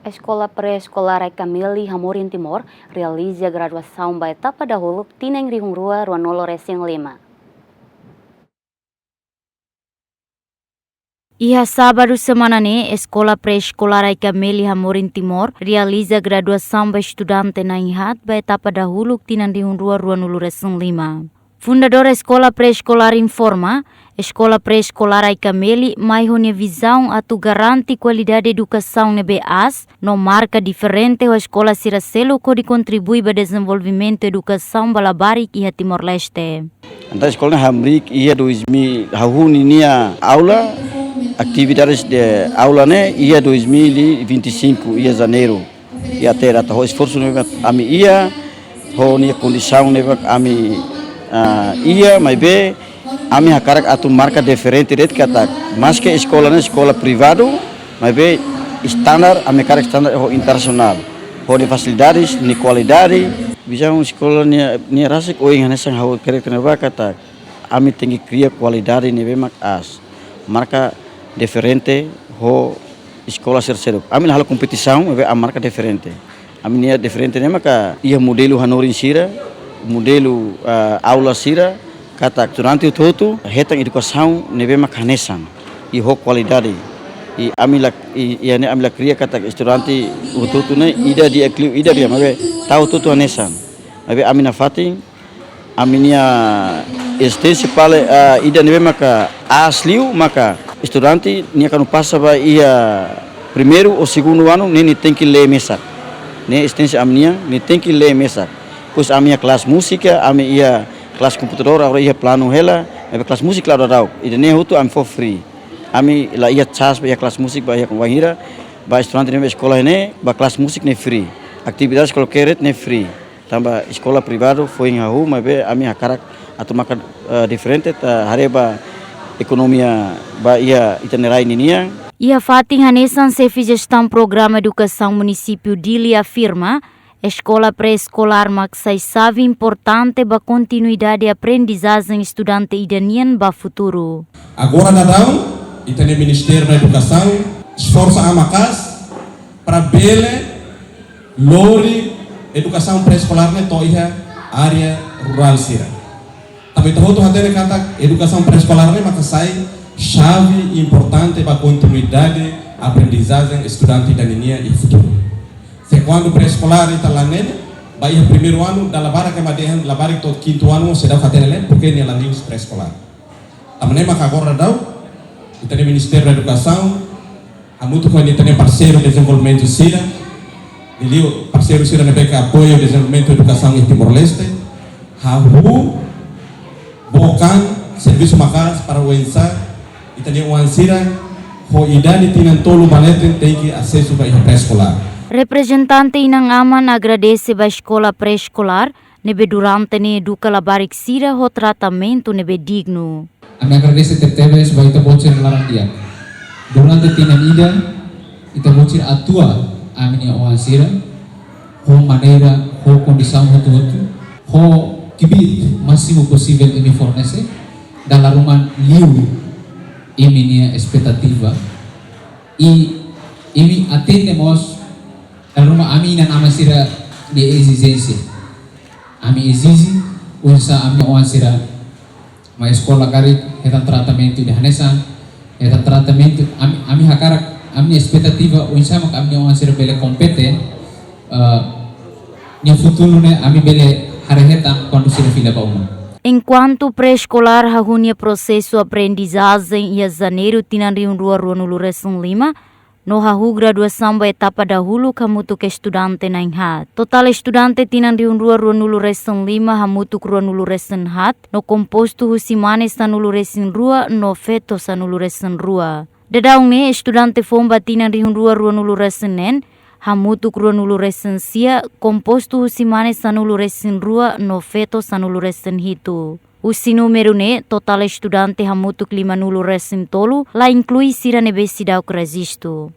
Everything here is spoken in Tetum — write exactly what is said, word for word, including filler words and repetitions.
Eskola Pré-Eskolár Aika Meli Hamorin Timor realiza graduasaun ba etapa dahuluk tinan rihun rua ruanulu resin lima. Iha sábadu semana ne'e, Eskola Pré-Eskolár Aika Meli Hamorin Timor realiza graduasaun ba estudante na'in-haat ba etapa dahuluk tinan rihun rua ruanulu resin lima. Fundadór Eskola Pré-Eskolár informa, Eskola Pré-Eskolár Aika Meli mai ho nia vizaun atu garante kualidade edukasaun ne'ebé aas, no marka diferente ho eskola sira seluk hodi kontribui ba dezenvolvimentu edukasaun ba labarik iha Timor-Leste. Entaun eskola ne'e hamriik iha dois mil, hahú ninia aula, atividades de aula ne'e iha dois mil e vinte e cinco, iha Janeiru. I até data ho esforsu ne'ebé ami iha, ho nia kondisaun ne'ebé ami, ah, iha, maibé ami hakarak atu marka diferente de'it katak, maske eskola ne'e eskola privadu, maibé standar, ami hakarak standar ho internasionál, ho nia fasilidades, nia kualidade. Vizaun eskola ne'e, ne'e rasik ohin hanesan ha'u hakarak dehan ba katak, ami tenke kria kualidade ne'ebé mak aas. Marka diferente ho eskola sira seluk. Ami la halo kompetisaun, maibé ami marka diferente. Ami-nia diferente ne'e maka iha modelu hanorin sira, modelu, ah, aula sira, katak estudante hotu-hotu hetan edukasaun ne'ebé mak hanesan, i ho kualidade. I ami la, i, i ne'e ami la kria katak estudante hotu-hotu ne'e ida di'ak liu ida di'ak, maibé tau hotu-hotu hanesan. Maibé ami nafatin, ami-nia ezijénsia pale, ah, ida ne'ebé maka aas liu, maka estudante nia kuandu pasa ba iha primeiru ou segundu anu, ne'e nia tenke lee mesak. Ne'e ezijénsia ami-nian, nia tenke lee mesak. Depois ami iha kelas múzika, ami iha kelas komputadór, agora iha planu hela, maibé kelas múzika la dadauk. Ida-ne'e hotu ami fó free. Ami la iha cas ba iha kelas múzika, ba iha wainhira, ba estudante ne'ebé eskola ne'e, ba kelas múzika ne'e free. Atividade eskola keret ne'e free. Tanba eskola privadu foin hahú, maibé ami hakarak atu marka, eh, diferente, atu haree ba ekonomia ba iha ita-nia rai ninian. Iha fatin hanesan, Xefe Jestaun Programa Edukasaun Munisípiu Dili afirma, eskola pré-eskolár mak sai xave importante ba kontinuidade aprendizajen estudante ida nian ba futuru. Agora daudaun, ita-nia Ministériu da Edukasaun esforsa an maka'as para bele lori edukasaun pré-eskolár ne'e to'o iha área rurál sira. Tanba ita hotu hatene katak edukasaun pré-eskolár ne'e maka sai xave importante ba kontinuidade aprendizajen estudante ida nian iha futuru. Se kuandu pré-eskolár ita la hatene, ba iha primeiru anu, dala barak ema dehan labarik to'o kintu anu seidauk hatene lee, porke nia la liu husi pré-eskolár. Tanba ne'e maka agora daudaun, ita-nia Ministériu da Edukasaun, hamutuk ho ita-nia parseiru dezenvolvimentu sira, liuliu parseiru sira ne'ebé ke apoiu dezenvolvimentu edukasaun iha Timor-Leste, hahú book an servisu maka'as para oinsá ita-nia oan sira ho idade tinan tolu ba leten tenke asesu ba iha pré-eskolár. Reprezentante inan-aman agradese ba eskola pré-eskolár ne'ebé durante ne'e eduka labarik sira ho tratamentu ne'ebé dignu. Ami agradese tebetebes ba ita-boot sira-nia laran di'ak. Durante tinan ida, ita-boot sira atua ami-nia oan sira ho maneira, ho kondisaun hotu-hotu, ho kbiit másimu posivel imi fornese, dala ruma liu imi-nia espetativa. I imi atende mós dala ruma ami inan-aman sira-nia ezijénsia. Ami ezije oinsá ami-nia oan sira mai eskola karik hetan tratamentu ida hanesan, hetan tratamentu, ami, ami hakarak, ami-nia espetativa oinsá maka ami-nia oan sira bele kompete, eh, nia futuru ne'e ami bele haree hetan kuandu sira fila ba uma. Enkuantu pré-eskolár hahú nia prosesu aprendizajen iha Janeiru tinan rihun rua ruanulu resin lima, no hahú graduasaun ba etapa dahuluk hamutuk estudante na'in-haat. Totál estudante tinan rihun rua ruanulu resin lima hamutuk ruanulu resin haat, no kompostu husi mane sanulu resin rua no feto sanulu resin rua. Daudaun ne'e estudante foun ba tinan rihun rua ruanulu resin neen, hamutuk ruanulu resin sia, kompostu husi mane sanulu resin rua no feto sanulu resin hitu. Husi númeru ne'e, totál estudante hamutuk limanulu resin tolu, la inklui sira ne'ebé seidauk rejistu.